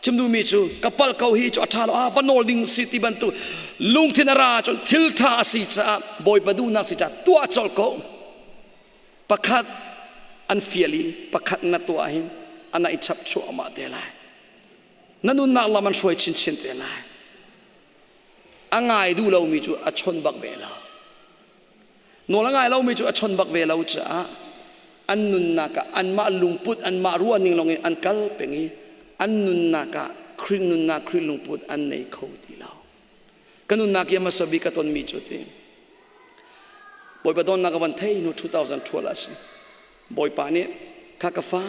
chim duhmi cu ka palh ko hi cu a ṭha lo ah va nawl ding si ti bantuk lungthin a ra ahcun thil ṭha a si caah Bawipa duhnak si caah tuah colh ko. Pakhat an fial i pakhat na tuah hin a na i chap chuahmah te lai. Na nunnak lam an hruai chinchin te lai. A ngai duh lomi cu a chon bak ve lo. Nawl a ngai lomi cu a chon bak ve lo caah an nunnak ah anmah lungput anmah ruahning lawngin an kal peng i an nunnak ah Khrih nunnak Khrih lungput an nei kho ti lo. Ka nunnak i a hmasa bik ka tonmi cu ti Bawipa donnak ka van thei hnu 2012 ah si. Bawipa nih kha ka fa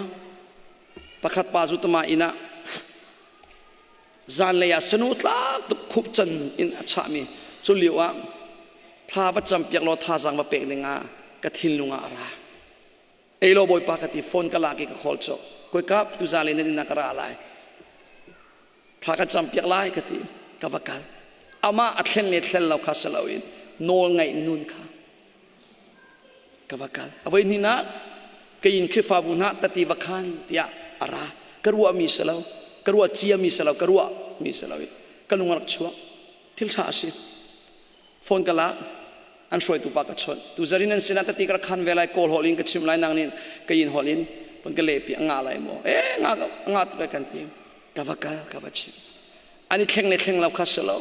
pakhat pa zu tama inn ah zanlei ah sanu tlak tuk khup can in a chahmi cu lio ah thla va campiak law thazaang va pek ding ah ka thinlung ah a ra. Ei law Bawipa ka ti phone ka lak i ka call cawk. Koi kap tu zanlei nan inn ah ka ra lai. Thla ka campiak lai ka ti ka va kal. Amah a thlen le thlen lo kha si loin nawl ngaih nun kha ka va kal. A voi hnih nak kei in Khrihfabu hna tati va khan tiah a ra. Ka ruahmi si lo, ka ruah ciami si lo, ka ruahmi si lo i ka lung a rak chuak. Thil ṭha a si. Phone ka lak, an hruaitu pa ka chawnh. Tu zarin an sinah tati ka rak khan ve lai, Kawl holh in ka chim lai, nang nih ka yin holh in pon ka lehpi a ngah lai maw? Eh, nga nga tuk kan ti. Ka va kal, ka va chim. An i thleng le thleng lo kha si lo.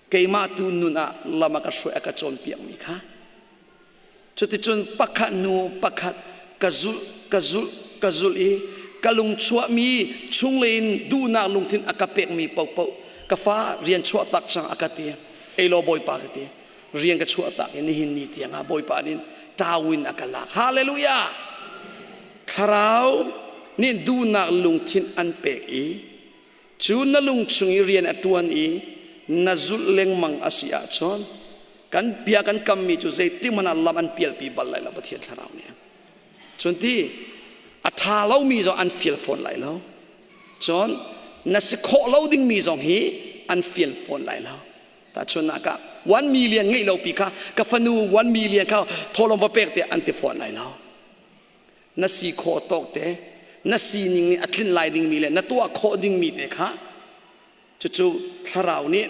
Keimah tu nun ah lam a ka hruai a ka cawnpiakmi kha. Cuticun pakhat hnu pakhat ka zulh, ka zulh, ka zulh i ka lung chuahmi chunglei in duhnak lungthin a ka pekmi paohpaoh ka fa rian chuah tak cang a ka ti. Ei law Bawipa ka ti. Rian ka chuah tak i nihin ni tiang ah Bawipa nih tawin a ka lak. Hallelujah! Thlarau nih duhnak lungthin an pek i Cu na lung chung i rian a ṭuan i na zulh lengmang a si ahcun kan bia kan kammi cu zeitikhmanh ah lam an pialpi bal lai lo Pathian Thlarau nih. Cun ti a ṭha lomi zong an fial fawn lai lo. Cun na si khawh lo dingmi zong hi an fial fawn lai lo. Tahchunhnak ah 1 million ngeih lo pi kha ka fanu 1 million kha thawhlawm va pek tiah an ti fawn lai lo. Na si khawh tawk te na sining nih a tlinh lai dingmi le na tuah khawh dingmi te kha cucu thlarau nih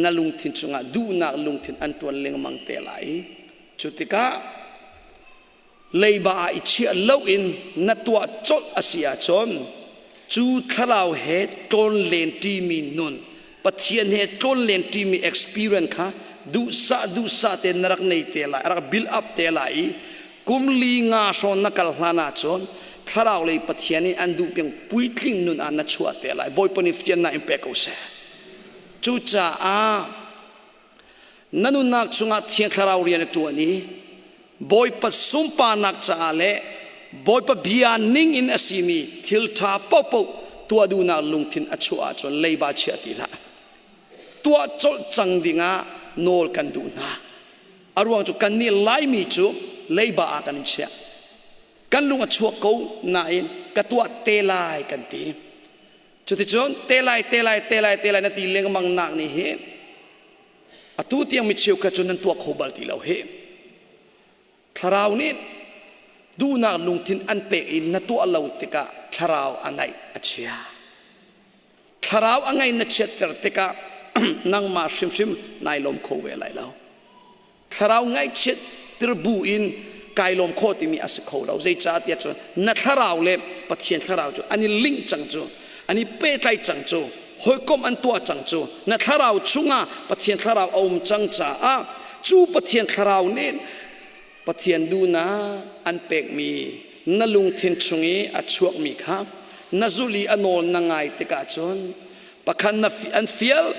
na lungthin chungah duhnak lungthin an ṭuan lengmang te lai. Cu tikah leiba ah i chiah loin na tuah colh a si ahcun cu thlarau he tlawn len ṭimi nun Pathian he tlawn len ṭimi experience kha duhsah duhsah te na rak nei te lai, a rak build up te lai i kum li nga hrawn na kal hlan ahcun thlarau lei Pathian nih an duh piang puitling nun ah na chuah te lai. Bawipa nih fiannak in pe ko seh. Cucaah na nunnak chungah Thiang Thlarau rian a ṭuan i Bawipa sunparnak caah le Bawipa bia ning in a simi thil ṭha paohpaoh tuah duhnak lungthin a chuah ahcun leiba chia ti hlah. Tuah colh cang dingah nawl kan duh hna. A ruang cu kannih Laimi cu leiba ah kan in chiah. Kan lung a chuak ko nain ka tuah te lai kan ti. Cuticun te lai te lai te lai te lai na ti lengmang nak nih hin atu tiang mi cheukhat cu nan tuah kho bal ti lo hi. Thlarau nih duhnak lungthin an pek i na tuah lo tikah thlarau a ngaih a chia. Thlarau a ngaih na chiatter tikah nangmah hrimhrim nai lawm kho ve lai lo. Thlarau ngaihchiat tir bu in kai lawm khawh timi a si kho lo. Zeicahtiah cun na thlarau le Pathian thlarau cu an i link cang cu, an i pehtlai cang cu, hawikom an tuah cang cu. Na thlarau chungah Pathian thlarau a um cang caah cu Pathian thlarau nih Pathian duhnak an pekmi na lungthin chung i a chuakmi kha na zulh i a nawl na ngai tikah cun pakhat na an fial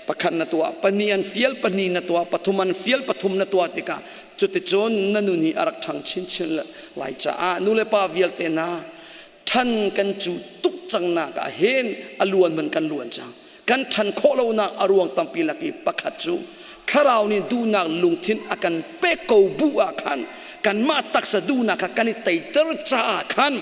pakhat na tuah pahnih an fial pahnih na tuah pathum an fial pathum na tuah tikah cuticun na nun hi a rak ṭhang chinchin lai caah nu le pa vialte hna ṭhan kan cu tuk cang nak ah hin a luan man kan luan cang. Kan ṭhan khawh lonak a ruang tampi lak i pakhat cu thlarau nih duhnak lungthin a kan pek ko bu ah khan kanmah taksa duhnak kha kan i teiter caah khan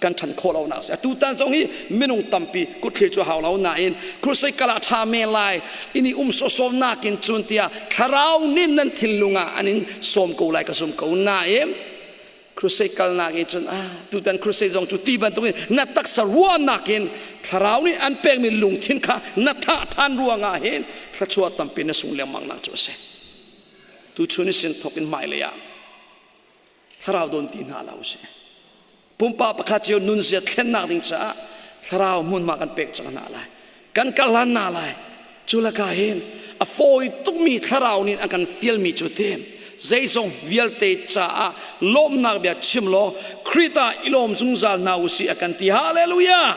kan ṭhan khawh lonak a si. Atutan zong hi minung tampi kutthli cu hau lo nain crusade kal ah ṭha men lai in i um sawsawm nakin cun tiah thlarau nih nan thinlung ah an in sawm ko lai ka zum ko nain crusade kalnak in cun ah tutan crusade zong cu ti bantukin na taksa ruahnak in thlarau nih an pekmi lungthin kha na thah ṭhan ruangah hin thluachuah tampi na sung lengmang nak cu a si. Tuchun i sin thawk in hmailei ah thlarau don ti hna lo si. Pumpak pakhat cio nunzia thlennak ding caah thlarau hmunhma kan pek cang hna lai. Kan kal hlan hna lai. Cu lakah hin a fawi tukmi thlarau nih a kan fialmi cu ti zeizong vialte caah lawmhnak bia chim law Khrih ah i lawm zungzal hna u sih a kan ti. Hallelujah!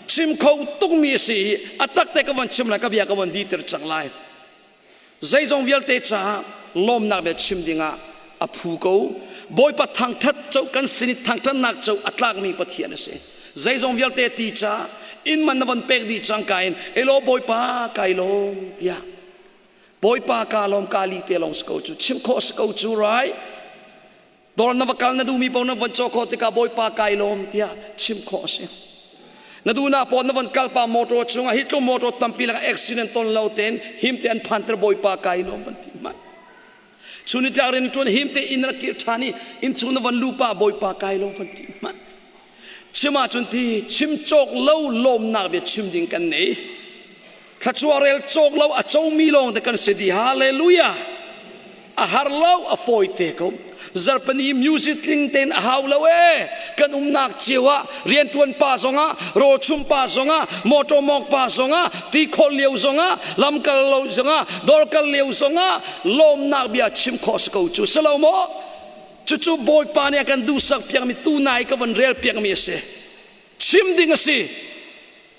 Chim kho tukmi a si i a takte ka von chim lai, ka bia ka von diter cang lai. Zeizong vialte caah lawmnak bia chim dingah a phu ko. Bawipa thangṭhat co kan sin i thangṭhatnak co a tlakmi Pathian a si. Zeizong vialte ti caah inn man na von pek dih cangka in elaw Bawipa kai lawm tiah Bawipa ka lawm ka li te lawng si ko cu chim khawh si ko cu right? Dawr na va kal na duhmi paoh na von caw khawh tikah Bawipa kai lawm tiah chim khawh a si. Na duhnak paoh na von kal pa motor chungah hi tluk motor tampi lakah accident ton lo tein him te an phanter Bawipa kai lawm van ti hmanh. Chun ni tlak rian ṭuan him te inn rak kir ṭhan i inn chung na von lu pa Bawipa kai lawm van ti hmanh. Chim ahcun ti chim cawk lo lawmnak bia chim ding kan nei. Thluachuah rel cawk lo a comi lawng te kan si dih. Hallelujah! A har lo, a fawi te ko. Zarhpini music tling tein a hau lo ee. Kan umnak cio ah rianṭuan pa zongah, rawlchum pa zongah, motor mawk pa zongah, ti khol lio zongah, lamkal lo zongah, dawr kal lio zongah lawmnak bia chim khawh si ko cu. Si lo maw? Cucu Bawipa nih a kan duhsak piakmi tu nai ka von rel piakmi a si. Chim ding a si.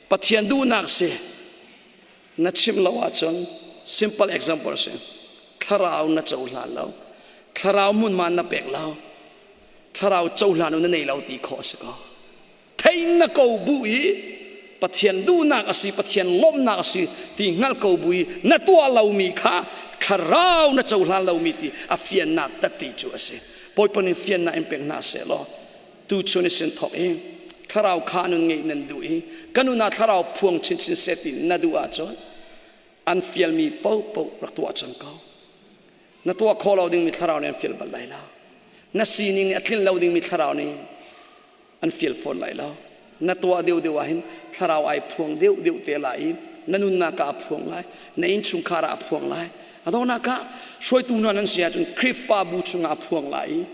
Pathian duhnak si. Na chim lo ahcun simple example si. Thlarau na cohlan lo. Thlarau hmunhma na pek lo. Thlarau cohlan na nei lo ti khawh a si ko. Thei na ko bu i Pathian duhnak a si, Pathian lawmhnak a si ti hngalh ko bu i na tuah lomi kha thlarau na cohlan lomi ti a fiannak tatti cu a si. Bawipa nih fiannak in pek hna seh law tuchun i sin thawk i thlarau kha nun ngeih nan duh i ka nun ah thlarau phuang chinchin seh ti na duh ahcun an fialmi paohpaoh rak tuah cang ko. Na tuah khawh lo dingmi thlarau nih an fial bal lai lo. Na sining nih a tlinh lo dingmi thlarau nih an fial fawn lai lo. Na tuah deuhdeuh ah hin thlarau ai phuang deuhdeuh te lai i na nunnak ah a phuang lai, na innchungkhar ah a phuang lai. A donghnak ah hruaitu hna nan si ahcun Khrihfabu chungah a phuang lai i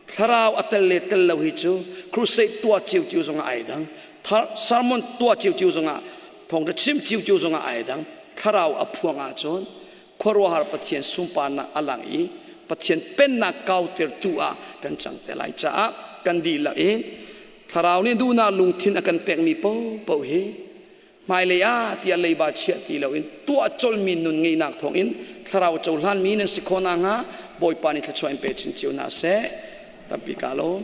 thlarau a tel le tel lo hi cu crusade tuah cio zongah ai dang, sermon tuah cio zongah thawngṭha chim cio zongah ai dang. Thlarau a phuang ahcun khuaruahhar Pathian sunparnak a lang i Pathian pennak kautertu ah kan cang te lai caah kan dihlak in thlarau nih duhnak lungthin a kan pekmi paohpaoh hi hmailei ah tiah leiba chiah ti loin tuah colmi nun ngeihnak thawngin thlarau cohlanmi nan si khawh nakhnga Bawipa nih thluachuah in pe chin cio hna seh. Tampi ka lawm.